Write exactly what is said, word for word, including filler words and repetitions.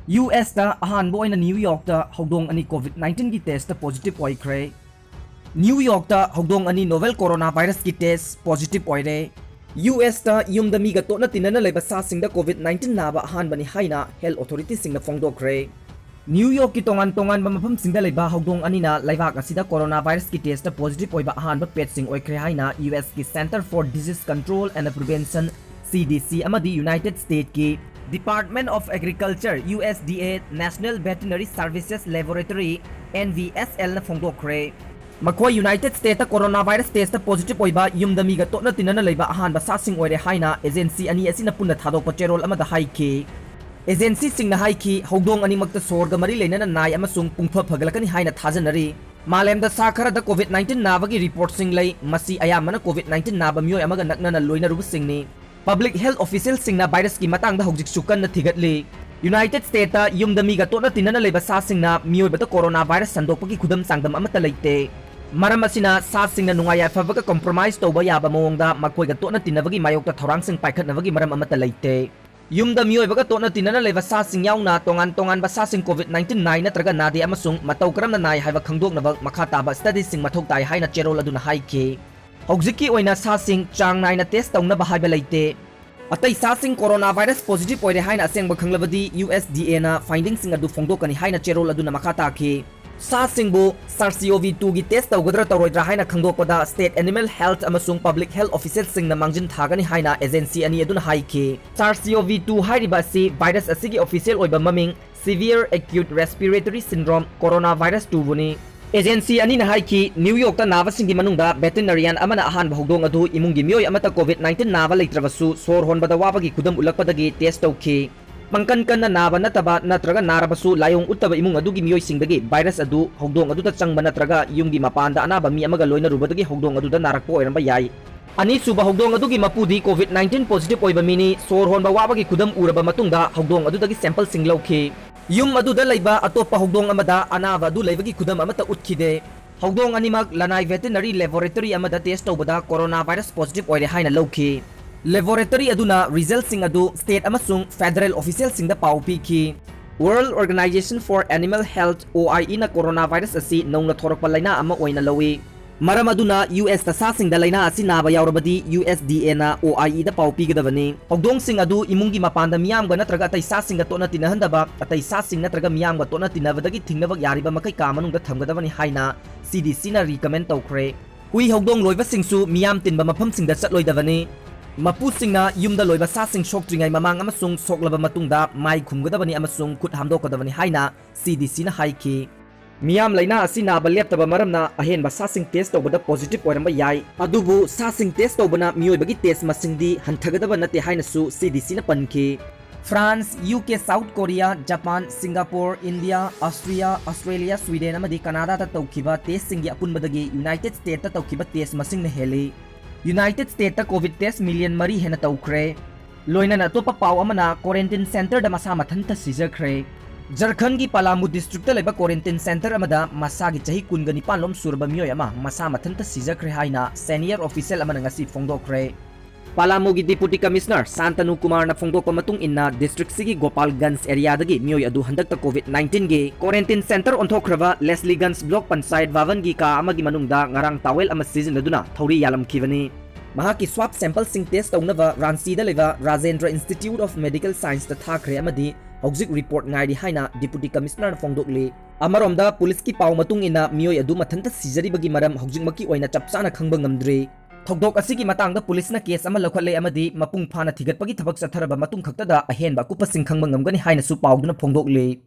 U ꯑꯦꯁꯇ ꯑꯍꯥꯟꯕ ꯑꯣꯏꯅ new ꯌꯣꯔꯛꯇ ꯍꯧꯗꯣꯡ ꯑꯅꯤ COVID nineteen ꯒꯤ ꯇꯦꯁꯇ ꯄꯣꯖꯤꯇꯤꯚ ꯑꯣꯏꯈ꯭ꯔꯦ꯫ ꯅ꯭ꯌꯨ ꯌꯣꯔꯛꯇ ꯍꯧꯗꯣꯡ ꯑꯅꯤ ꯅꯣꯚꯦꯜ ꯀꯣꯔꯣꯅꯥ ꯚꯥꯏꯔꯁꯀꯤ ꯇꯦꯁ ꯄꯣꯖꯤꯇꯤꯚ ꯑꯣꯏꯔꯦ꯫ ꯌꯨ ꯑꯦꯁꯇ ꯌꯨꯝꯗ ꯃꯤꯒ ꯇꯣꯠꯅ ꯇꯤꯟꯅꯅ ꯂꯩꯕ ꯁꯥꯁꯤꯡꯗ COVID nineteen ꯅꯥꯕ ꯑꯍꯥꯟꯕꯅꯤ ꯍꯥꯏꯅ ꯍꯦꯜꯊ ꯑꯣꯊꯣꯔꯤꯇꯤꯁꯤꯡꯅ ꯐꯣꯡꯗꯣꯛꯈ꯭ꯔꯦ꯫ ꯅ꯭ꯌꯨ ꯌꯣꯔꯛꯀꯤ ꯇꯣꯉꯥꯟ ꯇꯣꯉꯥꯟꯕ ꯃꯐꯝꯁꯤꯡꯗ ꯂꯩꯕ ꯍꯧꯗꯣꯡ ꯑꯅꯤꯅ ꯂꯩꯕꯥꯛ ꯑꯁꯤꯗ ꯀꯣꯔꯣꯅꯥ ꯚꯥꯏꯔꯁꯀꯤ ꯇꯦꯁꯇ ꯄꯣꯖꯤꯇꯤꯚ ꯑꯣꯏꯕ ꯑꯍꯥꯟꯕ ꯄꯦꯠꯁꯤꯡ ꯑꯣꯏꯈ꯭ꯔꯦ ꯍꯥꯏꯅ U ꯑꯦꯁꯀꯤ Center for Disease Control and Prevention, ꯁꯤ ꯗꯤ ꯁꯤ, ꯑꯃꯗꯤ ꯌꯨꯅꯥꯏꯇꯦꯗ ꯁ꯭ꯇꯦꯠꯀꯤ Department of Agriculture, U S D A, National Veterinary Services Laboratory, N V S ꯑꯦꯜꯅ ꯐꯣꯡꯗꯣꯛꯈ꯭ꯔꯦ꯫ ꯃꯈꯣꯏ ꯌꯨꯅꯥꯏꯇꯦꯗ ꯁ꯭ꯇꯦꯠꯇ ꯀꯣꯔꯣꯅꯥ ꯚꯥꯏꯔꯁ ꯇꯦꯁꯇ ꯄꯣꯖꯤꯇꯤꯚ ꯑꯣꯏꯕ ꯌꯨꯝꯗ ꯃꯤꯒ ꯇꯣꯠꯅ ꯇꯤꯟꯅꯅ ꯂꯩꯕ ꯑꯍꯥꯟꯕ ꯁꯥꯁꯤꯡ ꯑꯣꯏꯔꯦ ꯍꯥꯏꯅ ꯑꯦꯖꯦꯟꯁꯤ ꯑꯅꯤ ꯑꯁꯤꯅ ꯄꯨꯟꯅ ꯊꯥꯗꯣꯛꯄ ꯆꯦꯔꯣꯜ ꯑꯃꯗ ꯍꯥꯏꯈꯤ꯫ ꯑꯦꯖꯦꯟꯁꯤꯁꯤꯡꯅ ꯍꯥꯏꯈꯤ, ꯍꯧꯗꯣꯡ ꯑꯅꯤꯃꯛꯇ ꯁꯣꯔꯒ ꯃꯔꯤ ꯂꯩꯅꯅ ꯅꯥꯏ ꯑꯃꯁꯨꯡ ꯄꯨꯡꯐ ꯐꯒꯠꯂꯛꯀꯅꯤ ꯍꯥꯏꯅ ꯊꯥꯖꯅꯔꯤ꯫ ꯃꯥꯂꯦꯝꯗ ꯁꯥ ꯈꯔꯗ COVID nineteen ꯅꯥꯕꯒꯤ ꯔꯤꯄꯣꯔꯠꯁꯤꯡ ꯂꯩ, ꯃꯁꯤ ꯑꯌꯥꯝꯕꯅ COVID nineteen ꯅꯥꯕ ꯃꯤꯑꯣꯏ ꯑꯃꯒ ꯅꯛꯅꯅ ꯂꯣꯏꯅꯔꯨꯕꯁꯤꯡꯅꯤ꯫ ꯄꯕ꯭ꯂꯤꯛ ꯍꯦꯜꯊ ꯑꯣꯐꯤꯁꯤꯌꯦꯜꯁꯤꯡꯅ ꯚꯥꯏꯔꯁꯀꯤ ꯃꯇꯥꯡꯗ ꯍꯧꯖꯤꯛꯁꯨ ꯀꯟꯅ ꯊꯤꯒꯠꯂꯤ꯫ ꯌꯨꯅꯥꯏꯇꯦꯗ ꯁ꯭ꯇꯦꯠꯇ ꯌꯨꯝꯗ ꯃꯤꯒ ꯇꯣꯠꯅ ꯇꯤꯟꯅꯅ ꯂꯩꯕ ꯁꯥꯁꯤꯡꯅ ꯃꯤꯑꯣꯏꯕꯗ ꯀꯣꯔꯣꯅꯥ ꯚꯥꯏꯔꯁ ꯁꯟꯗꯣꯛꯄꯒꯤ ꯈꯨꯗꯝ ꯆꯥꯡꯗꯝ ꯑꯃꯠꯇ ꯂꯩꯇꯦ꯫ ꯃꯔꯝ ꯑꯁꯤꯅ ꯁꯥꯁꯤꯡꯅ ꯅꯨꯡꯉꯥꯏ ꯌꯥꯏꯐꯕꯒ ꯀꯝꯄ꯭ꯔꯣꯃꯥꯏꯖ ꯇꯧꯕ ꯌꯥꯕ ꯃꯑꯣꯡꯗ ꯃꯈꯣꯏꯒ ꯇꯣꯠꯅ ꯇꯤꯟꯅꯕꯒꯤ ꯃꯥꯌꯣꯛꯇ ꯊꯧꯔꯥꯡꯁꯤꯡ ꯄꯥꯏꯈꯠꯅꯕꯒꯤ ꯃꯔꯝ ꯑꯃꯠꯇ ꯂꯩꯇꯦ꯫ ꯌꯨꯝꯗ ꯃꯤꯑꯣꯏꯕꯒ ꯇꯣꯠꯅ ꯇꯤꯟꯅꯅ ꯂꯩꯕ ꯁꯥꯁꯤꯡ ꯌꯥꯎꯅ ꯇꯣꯉꯥꯟ ꯇꯣꯉꯥꯟꯕ ꯁꯥꯁꯤꯡ COVID nineteen ꯅꯥꯏ ꯅꯠꯇ꯭ꯔꯒ ꯅꯥꯗꯦ ꯑꯃꯁꯨꯡ ꯃꯇꯧ ꯀꯔꯝꯅ ꯅꯥꯏ ꯍꯥꯏꯕ ꯈꯪꯗꯣꯛꯅꯕ ꯃꯈꯥ ꯇꯥꯕ ꯁ꯭ꯇꯗꯤꯁꯤꯡ ꯃꯊꯧ ꯇꯥꯏ ꯍꯥꯏꯅ ꯆꯦꯔꯣꯜ ꯑꯗꯨꯅ ꯍꯥꯏꯈꯤ꯫ ꯍꯧꯖꯤꯛꯀꯤ ꯑꯣꯏꯅ ꯁꯥꯁꯤꯡ ꯆꯥꯡ ꯅꯥꯏꯅ ꯇꯦꯁ ꯇꯧꯅꯕ ꯍꯥꯏꯕ ꯂꯩꯇꯦ꯫ ꯑꯇꯩ ꯁꯥꯁꯤꯡ ꯀꯣꯔꯣꯅꯥ ꯚꯥꯏꯔꯁ ꯄꯣꯖꯤꯇꯤꯚ ꯑꯣꯏꯔꯦ ꯍꯥꯏꯅ ꯑꯁꯦꯡꯕ ꯈꯪꯂꯕꯗꯤ ꯌꯨ ꯑꯦꯁ ꯗꯤ ꯑꯦꯅ ꯐꯥꯏꯟꯗꯤꯡꯁꯤꯡ ꯑꯗꯨ ꯐꯣꯡꯗꯣꯛꯀꯅꯤ ꯍꯥꯏꯅ ꯆꯦꯔꯣꯜ ꯑꯗꯨꯅ ꯃꯈꯥ ꯇꯥꯈꯤ꯫ ꯁꯥꯁꯤꯡꯕꯨ SARS-CoV two ꯒꯤ ꯇꯦꯁ ꯇꯧꯒꯗ꯭ꯔꯥ ꯇꯧꯔꯣꯏꯗ꯭ꯔꯥ ꯍꯥꯏꯅ ꯈꯪꯗꯣꯛꯄꯗ ꯁ꯭ꯇꯦꯠ ꯑꯦꯅꯤꯃꯦꯜ ꯍꯦꯜꯊ ꯑꯃꯁꯨꯡ ꯄꯕ꯭ꯂꯤꯛ ꯍꯦꯜꯊ ꯑꯣꯐꯤꯁꯤꯌꯦꯜꯁꯤꯡꯅ ꯃꯥꯡꯖꯤꯟ ꯊꯥꯒꯅꯤ ꯍꯥꯏꯅ ꯑꯦꯖꯦꯟꯁꯤ ꯑꯅꯤ ꯑꯗꯨꯅ ꯍꯥꯏꯈꯤ꯫ SARS-CoV two ꯍꯥꯏꯔꯤꯕ ꯑꯁꯤ ꯚꯥꯏꯔꯁ ꯑꯁꯤꯒꯤ ꯑꯣꯐꯤꯁꯤꯌꯦꯜ ꯑꯣꯏꯕ ꯃꯃꯤꯡ Severe Acute Respiratory Syndrome Coronavirus two ꯕꯨꯅꯤ꯫ ꯑꯦꯖꯦꯟꯁꯤ ꯑꯅꯤꯅ ꯍꯥꯏꯈꯤ, ꯅ꯭ꯌꯨ ꯌꯣꯔꯛꯇ ꯅꯥꯕꯁꯤꯡꯒꯤ ꯃꯅꯨꯡꯗ ꯚꯦꯇꯤꯅꯔꯤꯌꯥꯟ ꯑꯃꯅ ꯑꯍꯥꯟꯕ ꯍꯧꯗꯣꯡ ꯑꯗꯨ ꯏꯃꯨꯡꯒꯤ ꯃꯤꯑꯣꯏ ꯑꯃꯠꯇ COVID nineteen ꯅꯥꯕ ꯂꯩꯇ꯭ꯔꯕꯁꯨ ꯁꯣꯔ ꯍꯣꯟꯕꯗ ꯋꯥꯕꯒꯤ ꯈꯨꯗꯝ ꯎꯠꯂꯛꯄꯗꯒꯤ ꯇꯦꯁ ꯇꯧꯈꯤ꯫ ꯄꯪꯀꯟ ꯀꯟꯅ ꯅꯥꯕ ꯅꯠꯇꯕ ꯅꯠꯇ꯭ꯔꯒ ꯅꯥꯔꯕꯁꯨ ꯂꯥꯏꯑꯣꯡ ꯎꯠꯇꯕ ꯏꯃꯨꯡ ꯑꯗꯨꯒꯤ ꯃꯤꯑꯣꯏꯁꯤꯡꯗꯒꯤ ꯚꯥꯏꯔꯁ ꯑꯗꯨ ꯍꯧꯗꯣꯡ ꯑꯗꯨꯗ ꯆꯪꯕ ꯅꯠꯇ꯭ꯔꯒ ꯌꯨꯝꯒꯤ ꯃꯄꯥꯟꯗ ꯑꯅꯥꯕ ꯃꯤ ꯑꯃꯒ ꯂꯣꯏꯅꯔꯨꯕꯗꯒꯤ ꯍꯧꯗꯣꯡ ꯑꯗꯨꯗ ꯅꯥꯔꯛꯄ ꯑꯣꯏꯔꯝꯕ ꯌꯥꯏ꯫ ꯑꯅꯤꯁꯨꯕ ꯍꯧꯗꯣꯡ ꯑꯗꯨꯒꯤ ꯃꯄꯨꯗꯤ COVID nineteen ꯄꯣꯖꯤꯇꯤꯚ ꯑꯣꯏꯕ ꯃꯤꯅꯤ꯫ ꯁꯣꯔ ꯍꯣꯟꯕ ꯋꯥꯕꯒꯤ ꯈꯨꯗꯝ ꯎꯔꯕ ꯃꯇꯨꯡꯗ ꯍꯧꯗꯣꯡ ꯑꯗꯨꯗꯒꯤ ꯁꯦꯝꯄꯜꯁꯤꯡ ꯂꯧꯈꯤ꯫ ꯌꯨꯝ ꯑꯗꯨꯗ ꯂꯩꯕ ꯑꯇꯣꯞꯄ ꯍꯧꯗꯣꯡ ꯑꯃꯗ ꯑꯅꯥꯕ ꯑꯗꯨ ꯂꯩꯕꯒꯤ ꯈꯨꯗꯝ ꯑꯃꯠꯇ ꯎꯠꯈꯤꯗꯦ꯫ ꯍꯧꯗꯣꯡ ꯑꯅꯤꯃꯛ ꯂꯅꯥꯏ ꯚꯦꯇꯤꯅꯔꯤ ꯂꯦꯕꯣꯔꯦꯇꯔꯤ ꯑꯃꯗ ꯇꯦꯁ ꯇꯧꯕꯗ ꯀꯣꯔꯣꯅꯥ ꯚꯥꯏꯔꯁ ꯄꯣꯖꯤꯇꯤꯚ ꯑꯣꯏꯔꯦ ꯍꯥꯏꯅ ꯂꯧꯈꯤ꯫ ꯂꯦꯕꯣꯔꯦꯇꯔꯤ ꯑꯗꯨꯅ ꯔꯤꯖꯜꯠꯁꯤꯡ ꯑꯗꯨ ꯁ꯭ꯇꯦꯠ ꯑꯃꯁꯨꯡ ꯐꯦꯗꯔꯦꯜ ꯑꯣꯐꯤꯁꯤꯌꯦꯜꯁꯤꯡꯗ ꯄꯥꯎ ꯄꯤꯈꯤ꯫ World Organization for Animal Health, O I E ꯅ coronavirus ꯑꯁꯤ ꯅꯧꯅ ꯊꯣꯔꯛꯄ ꯂꯥꯏꯅꯥ ꯑꯃ ꯑꯣꯏꯅ ꯂꯧꯏ꯫ ꯃꯔꯝ ꯑꯗꯨꯅ, U S ꯇ ꯁꯥꯁꯤꯡꯗ ꯂꯥꯏꯅꯥ ꯑꯁꯤ ꯅꯥꯕ ꯌꯥꯎꯔꯕꯗꯤ, U S D A ꯅ O I E ꯗ ꯄꯥꯎ ꯄꯤꯒꯗꯕꯅꯤ꯫ ꯍꯧꯗꯣꯡꯁꯤꯡ ꯑꯗꯨ ꯏꯃꯨꯡꯒꯤ ꯃꯄꯥꯟꯗ ꯃꯤꯌꯥꯝꯒ ꯅꯠꯇ꯭ꯔꯒ ꯑꯇꯩ ꯁꯥꯁꯤꯡꯒ ꯇꯣꯠꯅ ꯇꯤꯟꯅꯍꯟꯗꯕ, ꯑꯇꯩ ꯁꯥꯁꯤꯡ ꯅꯠꯇ꯭ꯔꯒ ꯃꯤꯌꯥꯝꯒ ꯇꯣꯠꯅ ꯇꯤꯟꯅꯕꯗꯒꯤ ꯊꯤꯡꯅꯕ ꯌꯥꯔꯤꯕ ꯃꯈꯩ ꯀꯥ ꯃꯅꯨꯡꯗ ꯊꯝꯒꯗꯕꯅꯤ ꯍꯥꯏꯅ C D C ꯅ recommend ꯇꯧꯈ꯭ꯔꯦ꯫ ꯍꯨꯏ ꯍꯧꯗꯣꯡ ꯂꯣꯏꯕꯁꯤꯡꯁꯨ ꯃꯤꯌꯥꯝ ꯇꯤꯟꯕ ꯃꯐꯝꯁꯤꯡꯗ ꯆꯠꯂꯣꯏꯗꯕꯅꯤ꯫ ꯃꯄꯨꯁꯤꯡꯅ ꯌꯨꯝꯗ ꯂꯣꯏꯕ ꯁꯥꯁꯤꯡ ꯁꯣꯛꯇ꯭ꯔꯤꯉꯩ ꯃꯃꯥꯡ ꯑꯃꯁꯨꯡ ꯁꯣꯛꯂꯕ ꯃꯇꯨꯡꯗ ꯃꯥꯏ ꯈꯨꯝꯒꯗꯕꯅꯤ ꯑꯃꯁꯨꯡ ꯈꯨꯠ ꯍꯥꯝꯗꯣꯛꯀꯗꯕꯅꯤ ꯍꯥꯏꯅ C D C ꯅ ꯍꯥꯏꯈꯤ꯫ ꯃꯤꯌꯥꯝ ꯂꯥꯏꯅꯥ ꯑꯁꯤ ꯅꯥꯕ ꯂꯦꯞꯇꯕ ꯃꯔꯝꯅ ꯑꯍꯦꯟꯕ ꯁꯥꯁꯤꯡ test ꯇꯧꯕꯗ positive ꯑꯣꯏꯔꯝꯕ ꯌꯥꯏ, ꯑꯗꯨꯕꯨ ꯁꯥꯁꯤꯡ test ꯇꯧꯕꯅ ꯃꯤꯑꯣꯏꯕꯒꯤ test ꯃꯁꯤꯡꯗꯤ ꯍꯟꯊꯒꯗꯕ ꯅꯠꯇꯦ ꯍꯥꯏꯅꯁꯨ C D C ꯅ ꯄꯟꯈꯤ꯫ France, U K, South Korea, Japan, Singapore, India, Austria, Australia, Sweden ꯑꯃꯗꯤ Canada ꯗ ꯇꯧꯈꯤꯕ test ꯁꯤꯡꯒꯤ ꯑꯄꯨꯟꯕꯗꯒꯤ United States ꯇ ꯇꯧꯈꯤꯕ test ꯃꯁꯤꯡꯅ ꯍꯦꯜꯂꯤ꯫ United States ꯇ COVID test million ꯃꯔꯤ ꯍꯦꯟꯅ ꯇꯧꯈ꯭ꯔꯦ꯫ ꯂꯣꯏꯅꯅ ꯑꯇꯣꯞꯄ ꯄꯥꯎ ꯑꯃꯅ, quarantine center ꯗ ꯃꯁꯥ ꯃꯊꯟꯇ ꯁꯤꯖꯈ꯭ꯔꯦ꯫ ꯖꯔꯈꯟꯒꯤ ꯄꯥꯂꯥꯃꯨ district ꯇ ꯂꯩꯕ quarantine center ꯑꯃꯗ ꯃꯁꯥꯒꯤ ꯆꯍꯤ ꯀꯨꯟꯒ ꯅꯤꯄꯥꯟ ꯂꯣꯝ ꯁꯨꯔꯕ ꯃꯤꯑꯣꯏ ꯑꯃ ꯃꯁꯥ ꯃꯊꯟꯇ ꯁꯤꯖꯈ꯭ꯔꯦ ꯍꯥꯏꯅ senior official ꯑꯃꯅ ꯉꯁꯤ ꯐꯣꯡꯗꯣꯛꯈ꯭ꯔꯦ꯫ ꯄꯥꯂꯥꯃꯨꯒꯤ Deputy Commissioner ꯁꯥꯟꯇꯅꯨ ꯀꯨꯃꯥꯔꯅ ꯐꯣꯡꯗꯣꯛꯄ ꯃꯇꯨꯡ ꯏꯟꯅ, district ꯁꯤꯒꯤ ꯒꯣꯄꯥꯜꯒꯟꯖ area ꯗꯒꯤ ꯃꯤꯑꯣꯏ ꯑꯗꯨ ꯍꯟꯗꯛꯇ COVID nineteen ꯒꯤ quarantine center ꯑꯣꯟꯊꯣꯛꯈ꯭ꯔꯕ ꯂꯦꯁꯂꯤꯒꯟꯖ block ꯄꯟꯆꯥꯌꯠ ꯚꯕꯟꯒꯤ ꯀꯥ ꯑꯃꯒꯤ ꯃꯅꯨꯡꯗ ꯉꯔꯥꯡ towel ꯑꯃ ꯁꯤꯖꯤꯟꯅꯗꯨꯅ ꯊꯧꯔꯤ ꯌꯥꯜꯂꯝꯈꯤꯕꯅꯤ꯫ ꯃꯍꯥꯛꯀꯤ swab sample ꯁꯤꯡ test ꯇꯧꯅꯕ ꯔꯥꯟꯆꯤꯗ ꯂꯩꯕ Rajendra Institute of Medical Science ꯇ ꯊꯥꯈ꯭ꯔꯦ ꯑꯃꯗꯤ ꯍꯧꯖꯤꯛ report ꯉꯥꯏꯔꯤ ꯍꯥꯏꯅ Deputy Commissioner ꯅ ꯐꯣꯡꯗꯣꯛꯂꯤ꯫ ꯑꯃꯔꯣꯝꯗ, ꯄꯨꯂꯤꯁꯀꯤ ꯄꯥꯎ ꯃꯇꯨꯡ ꯏꯟꯅ, ꯃꯤꯑꯣꯏ ꯑꯗꯨ ꯃꯊꯟꯇ ꯁꯤꯖꯔꯤꯕꯒꯤ ꯃꯔꯝ ꯍꯧꯖꯤꯛꯃꯛꯀꯤ ꯑꯣꯏꯅ ꯆꯞ ꯆꯥꯅ ꯈꯪꯕ ꯉꯝꯗ꯭ꯔꯤ꯫ ꯊꯧꯗꯣꯛ ꯑꯁꯤꯒꯤ ꯃꯇꯥꯡꯗ ꯄꯨꯂꯤꯁꯅ case ꯑꯃ ꯂꯧꯈꯠꯂꯦ ꯑꯃꯗꯤ ꯃꯄꯨꯡ ꯐꯥꯅ ꯊꯤꯒꯠꯄꯒꯤ ꯊꯕꯛ ꯆꯠꯊꯔꯕ ꯃꯇꯨꯡ ꯈꯛꯇꯗ ꯑꯍꯦꯟꯕ ꯑꯀꯨꯞꯄꯁꯤꯡ ꯈꯪꯕ ꯉꯝꯒꯅꯤ ꯍꯥꯏꯅꯁꯨ ꯄꯥꯎꯗꯨꯅ ꯐꯣꯡꯗꯣꯛꯂꯤ꯫